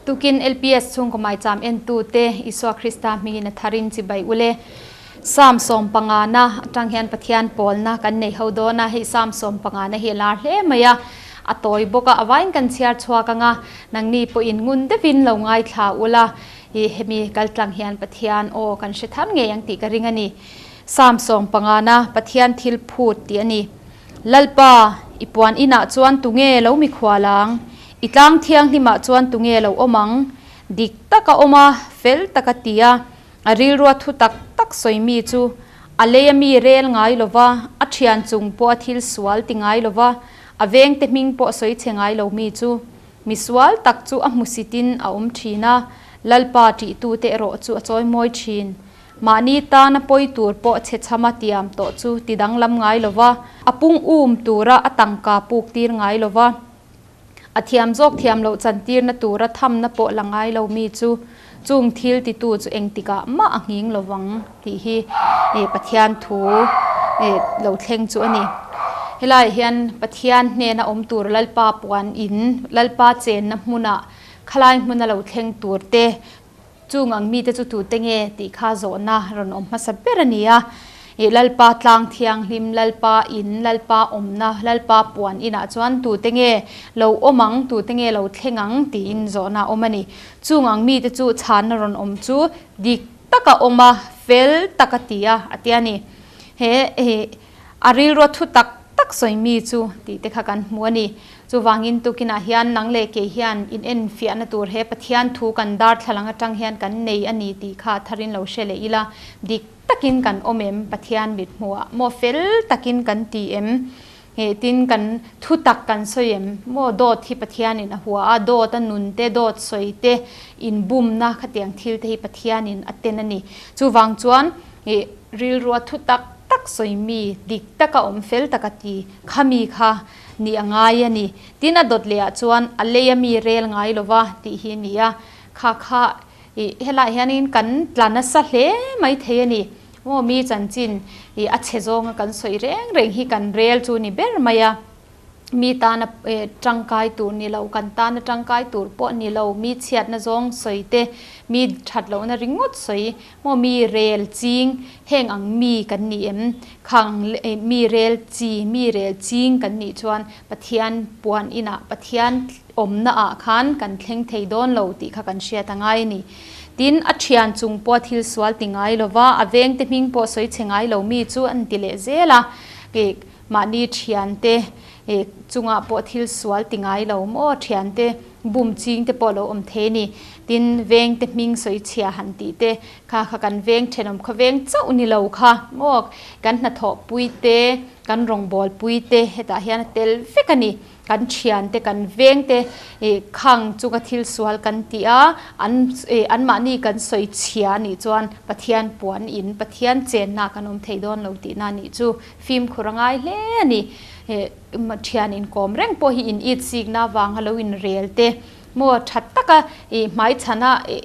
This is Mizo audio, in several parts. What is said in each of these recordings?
Tukin LPS chhungkaw maicham entute Isua Krista hmingin a tharin chibai ule. Psalm sawmpangana atang hian Pathian pawlna kan nei ho dawn a, hei Psalm sawmpangana hi a lar hle mai a, a tawi bawk a, a vaiin kan chhiar chhuak ang a, nangni pawhin ngun deuhin lo ngaithla ula, i hemi kaltlang hian Pathian aw kan hre thar ngei ang tih ka ring a ni. Psalm sawmpangana Pathian thil phut tih a ni. Lalpa, i puan inah chuan tunge lo mikhual ang? I tlang thianghlimah chuan tunge lo awm ang? Dik taka awm a, fel taka ti a, a rilrua thu tak tak sawi mi chu a lei a mi rel ngai lo va, a thian chung pawh a thil sual ti ngai lo va, a vengte hming pawh sawi chhe ngai lo mi chu misual tak chu a hmusitin a awm thin a, Lalpa tihtute erawh chu a chawimawi thin. Mahni tana pawi tur pawh chhe chhama tiam tawh chu ti danglam ngai lo va, a pung um tura a tangka puk tir ngai lo va, a thiam zawk thiam loh chantirna tura thamna pawh la ngai lo mi chu chung thil titu chu engtikah mah a nghing lo vang tih hi Pathian thu lo thleng chu a ni. Helaiah hian Pathian hnena awm tur Lalpa puan in, Lalpa chenna hmunah khalai hmuna lo thleng tur te, Chung ang mite chu tute nge tih kha zawhna rawn awm hmasa ber a ni a. Ih Lalpa tlang thianghlim, Lalpa in, Lalpa awmna, Lalpa puan inah chuan tute nge lo awm ang, tute nge lo thleng ang tiin zawhna a awm a ni. Chung ang mite chu chhanna rawn awm chu dik taka awm a, fel taka ti a, a ti a ni. He ih a rilrua thu tak tak sawi mi chu tih te kha kan hmu a ni. Chuvangin tukinah hian nang leh kei hian in enfiahna tur he Pathian thu kan darthlalang atang hian kan nei a ni tih kha tharin lo hre leh ila, dik takin kan awm em? Pathian mit hmuhah maw fel takin kan ti em? Heh tin kan thu tak kan sawi em? Maw dawt hi Pathianin a hua a, dawt a nun te, dawt sawi te, inbumna khatiang thil te hi Pathianin a ten a ni. Chuvang chuan ih rilrua thu tak tak sawi mi, dik taka awm fel taka ti khami kha Ni a ngai a ni. Tin a dawt leh ah chuan a lei a mi rel ngai lo va tih hi a ni a. Kha kha ih helaiah hianin kan tla nasa hle mai thei a ni. Maw mi chanchin ih a chhe zawnga kan sawi reng reng hi kan rel chu ni ber mai a. Mi tana eh tangkai tur ni lo, kan tana tangkai tur pawh ni lo, mi chhiatna zawng sawi te, mi that lohna ringawt sawi Maw mi rel ching, heng ang mi kan ni em? Khang mi rel chi, mi rel ching kan nih chuan Pathian puan inah, Pathian awmna ah khan kan thleng thei dawn lo tih kha kan hriat a ngai a ni. Tin, a thian chung pawh thil sual ti ngai lova, a vengte hming pawh sawi chhe ngai lo mi chu an ti leh zel a. Mahni thiante chungah pawh thil sual ti ngai lo maw? Thiante bum ching te pawh lo awm thei a ni. Tin, veng te hming sawi chhia han tih te kha kha kan veng thenawm khaw veng chauh ni lo kha maw? Kan hnathawh pui te, kan rawngbâwl pui te hetah hian a tel vek a ni. Kan thiante, kan vengte ih khang chunga thil sual kan tih a, an ih anmahni kan sawi chhia a nih chuan Pathian puan in, Pathian chenna kan awm thei dawn lo tihna a nih chu fimkhur a ngai hle a ni. Ih thian inkawm reng pawh hi in it sikna avanga lo inrel te maw tha taka ih hmaichhana ih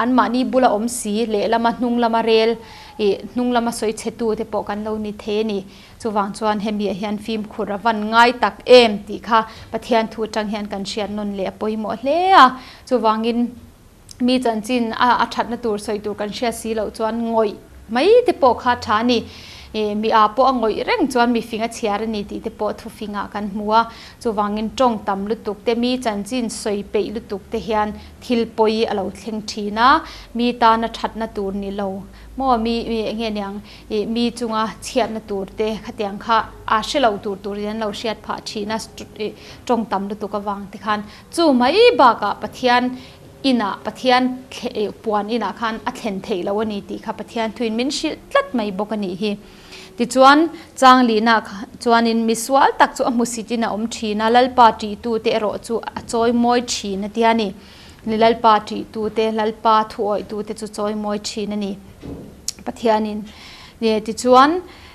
anmahni bula awm si lehlama hnung lama rel ih hnung lama sawi chhe tu te pawh kan lo ni thei a ni. Chuvang chuan hemi ah hian fimkhur a van ngai tak em tih kha Pathian thu atang hian kan hriat nawn leh a pawimawh hle a. Chuvangin mi chanchin a a thatna tur sawi tur kan hriat si loh chuan ngawih mai te pawh kha tha a ni. Ih mi ah pawh a ngawih reng chuan mi fing a chhiar a ni tih te pawh thufing ah kan hmu a. Chuvangin tawng tam lutuk te, mi chanchin sawi peih lutuk te hian thil pawi a lo thleng thin a, mi tana thatna tur ni lo maw mi eng nge niang Ih mi chunga chhiatna tur te khatiang kha a hre lo tur tur in an lo hriat phah thin a, ih tawng tam lutuk avang te khan chu mai bakah Pathian inah Pathian ih puan inah khan a thlen theih loh a ni tih kha Pathian thuin min hrilh tlat mai bawk a nih hi. Tichuan Changlihna chuanin misual tak chu a hmusit in a awm thin a, Lalpa tihtu te erawh chu a chawi mawi thin a tia ni. Ni Lalpa tihtu te, Lalpa thuawihtu te chu chawi mawi thin a ni. Pathianin e tichuan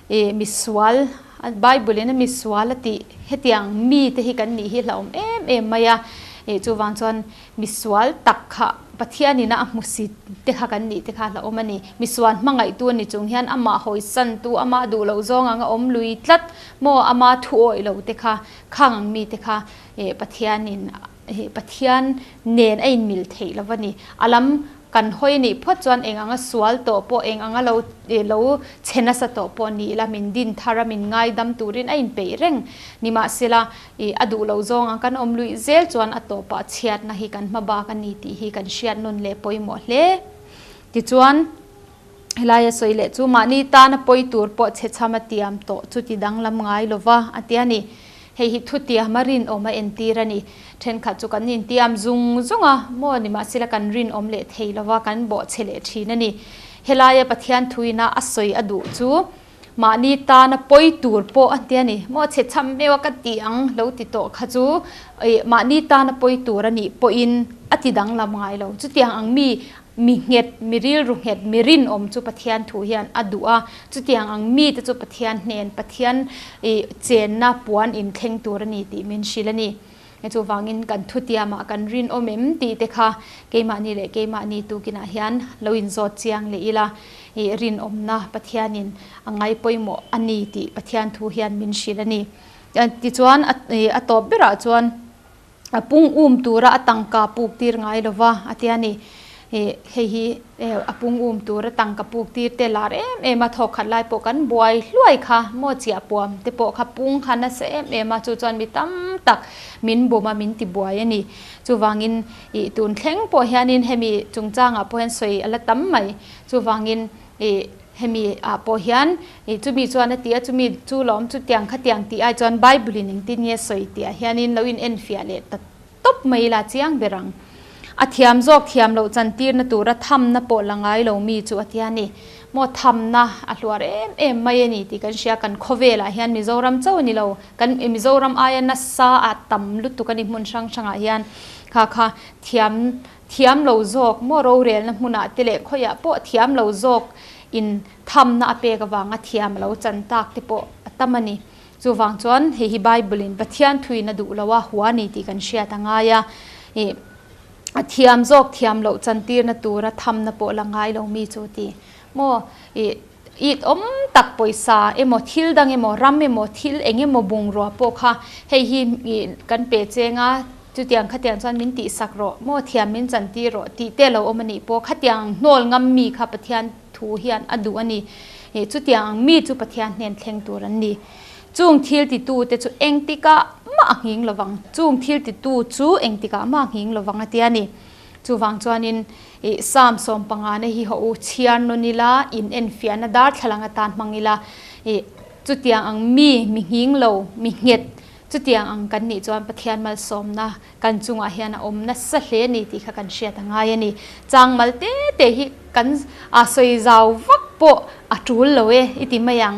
e misual Bible in a misual a tih hetiang mi te hi kan nih hi hlauhawm em em mai a e chuvang chuan misual tak kha Pathianin a hmusit te kha kan nih te kha hlauhawm a ni. Misual hmangaihtu a ni chung hian amah hawisan tu amah duh loh zawng anga awm lui tlat maw ama thu awih lo te kha khang ang mi te kha e Pathianin. Pathian nen a inmil theih lo a ni. A lam kan hawi nih phawt chuan eng anga sual tawh pawh, eng anga lo lo chhe nasa tawh pawh ni ila min din thar a, min ngaidam turin a inpeih reng. Nimahsela, ih a duh loh zawng ang kan awm luih zel chuan a tawpah chhiatna hi kan hma bak a ni tih hi kan hriat nawn leh pawimawh hle. Tichuan, helaia sawi leh chu mahni tana pawi tur pawh chhe chham a tiam tawh chu ti danglam ngai lova a ti a ni. Hei hi thutiam a rinawm a entir a ni. Thenkhat chu kan intiam zung zung a, maw nimahsela kan rinawm leh thei lova kan bawhchhe leh thin a ni. Helaia Pathian thuina a sawi a duh chu mahni tana pawi tur pawh a ti a ni. Maw chhe chham meuh a ka ti ang lo ti tawh kha chu mahni tana pawi tur a nih pawhin a ti danglam ngai lo. Chutiang ang mi Mi nghet, mi rilru nghet, mi rinawm chu Pathian thu hian a duh a. Chutiang ang mite chu Pathian hnen, Pathian i chenna puan in thleng tur a ni tih min hrilh a ni. Chuvangin kan thutiamah kan rinawm em tih te kha keimahni leh keimahni tukinah hian lo inzawt chiang leh ila, i rinawmna Pathianin a ngai pawimawh a ni tih Pathian thu hian min hrilh a ni. Tichuan a tawp berah chuan, A pung um tura a tangka puk tir ngai lo va, a ti a ni. Ih, hei hi a pung um tura tangka puk tir te lar em em a, thawk khat lai pawh kan buai hluai kha, maw chiah puam te pawh kha pung kha nasa em em a, chu chuan mi tam tak min bum a, min ti buai a ni. Chuvangin ih tun thleng pawh hianin hemi chungchangah pawh hian sawi a la tam mai. Chuvangin ih. Hemi ah pawh hian ih chumi chuan a ti a, chumi chu lawm chutiang khatiang tih ai chuan Bible in engtin nge sawi tih ah hianin lo in enfiah leh ta tawp mai ila chiang ber ang. A thiam zawk thiam loh chantirna tura thamna pawh la ngai lo mi chu a tia ni. Maw thamna a hluar em em mai a ni tih kan hria, kan khawvel ah hian Mizoram chauh a ni lo, kan Mizoram aia nasa a tam lutuk a ni hmun hrang hrang ah hian kha kha thiam Thiam lo zawk maw rorelna hmunah te leh khawiah pawh thiam lo zawk in thamna a pek avanga thiam a lo chan tak te pawh a tam a ni. Chuvang chuan hei hi Bible in Pathian thuin a duh lo a hua a ni tih kan hriat a ngai a. Ih a thiam zawk thiam loh chantirna tura thamna pawh la ngai lo mi chu ti maw ih it awm tak pawisa emaw thil dang emaw ram emaw thil eng emaw bungrua pawh kha hei hi ih kan pe cheng a chutiang khatiang chuan min tihsak rawh maw thiam min chantir rawh tih te lo awm a nih pawh khatiang ang hnawl ngam mi kha Pathian thu hian a duh a ni ih chutiang ang mi chu Pathian hnen thleng tur an ni chung thil titu te chu engtikah mah a nghing lovang chung thil titu chu engtikah mah a nghing lovang a tia ni. Chuvang chuanin ih Psalm 15 na hi haw u chhiar nawn ila, in enfiahna darthlalang atan hmang ila, ih chutiang ang mi, mi nghing lo, mi nghet, chutiang ang kan nih chuan Pathian malsawmna kan chungah hian a awm nasa hle a ni tih kha kan hriat a ngai a ni. Changmal te te hi kan a sawi zau vak pawh a tul lo e i ti mai ang,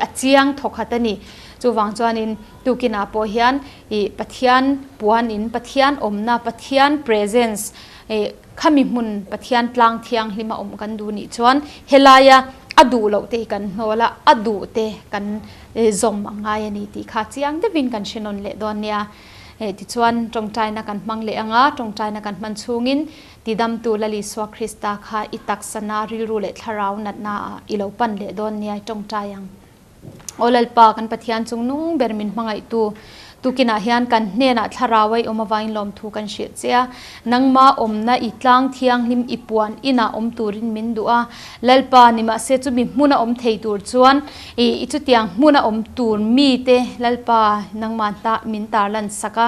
a chiang thawkhat a ni. Chuvang chuanin tukinah pawh hian Ih Pathian puan in, Pathian awmna, Pathian presence, ih khami hmun Pathian tlang thianghlim a awm kan duh nih chuan helaia a duh loh te hi kan hnawl a, a duh te kan zawm a ngai a ni tih kha chiang deuhin kan hre nawn leh dawn nia. Ih tichuan tawngtaina kan hmang leh ang a, tawngtaina kan hman chhungin tidamtu Lal Isua Krista kha i taksana rilru leh thlarau natna ah i lo pan leh dawn nia i tawngtai ang. Aw Lalpa, kan Pathian chung nung ber min hmangaihtu, tukinah hian kan hnenah thlarau a i awm avangin lawmthu kan hrilh che a. Nangma awmna i tlang thianghlim i puan inah awm turin min duh a. Lalpa, nimahse chumi hmuna awm thei tur chuan i i chutiang hmuna awm tur mite Lalpa nangma ta min tarlan sak a,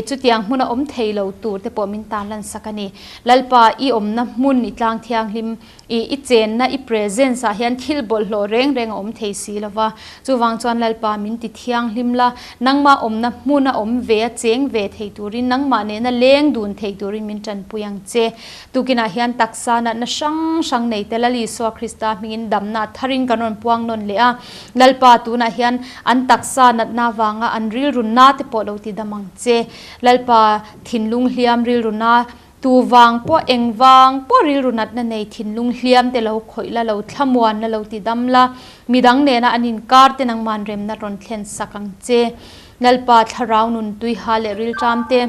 chutiang hmuna awm thei lo tur te pawh min tarlan sak a ni. Lalpa, i awmna hmun i tlang thianghlim I i chenna, i presence ah hian thil bawlhhlawh reng reng a awm thei si lo va. Chuvang chuan Lalpa min ti thianghlim la, nangmah awmna hmuna awm ve a cheng ve thei turin, nangmah nena leng dun thei turin min tanpui ang che. Tukinah hian taksa natna hrang hrang nei te Lal Isua Krista hmingin damna a tharin kan rawn puang nawn leh a. Lalpa tunah hian an taksa natna avanga an rilru na te pawh lo ti dam ang che. Lalpa thinlung hliam rilru na Tu vang pawh eng vang pawh rilru natna nei thinlung hliam te lo khawih la, lo thlamuan la, lo ti dam la, midang nena an inkar te nangman remna rawn thlen sak ang che. Lalpa thlarau nun tuiha leh rilṭam te,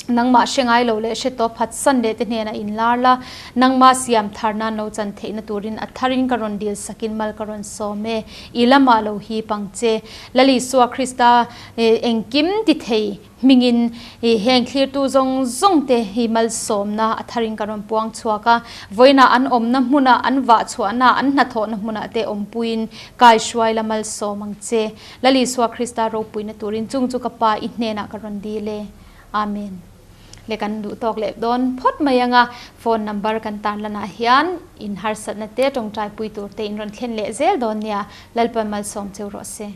Nangmah hre ngai lo leh hre tawp phatsan leh te hnenah inlar la, nangmah siam thar nan lo chan theihna turin a tharin ka rawn dil sakin mal ka rawn sawm e. I lamah lo hi pang che. Lal Isua Krista engkim ti thei hmingin heng thlirtu zawng zawng te hi malsawmna a tharin ka rawn puang chhuak a. Vawiinah an awmna hmunah, an vah chhuahna, an hnathawhna hmunah te awmpuiin kai hruai la malsawm ang che. Lal Isua Krista ropuina turin chung chu ka Pa i hnenah ka rawn dil e. Amen. Le kan duh tawk leh dawn phawt mai anga phone number kan tan lanah hian in harsatna te tawngtai pui tur te in rawn thlen leh zel dawn nia Lalpan malsawm cheu rawh se.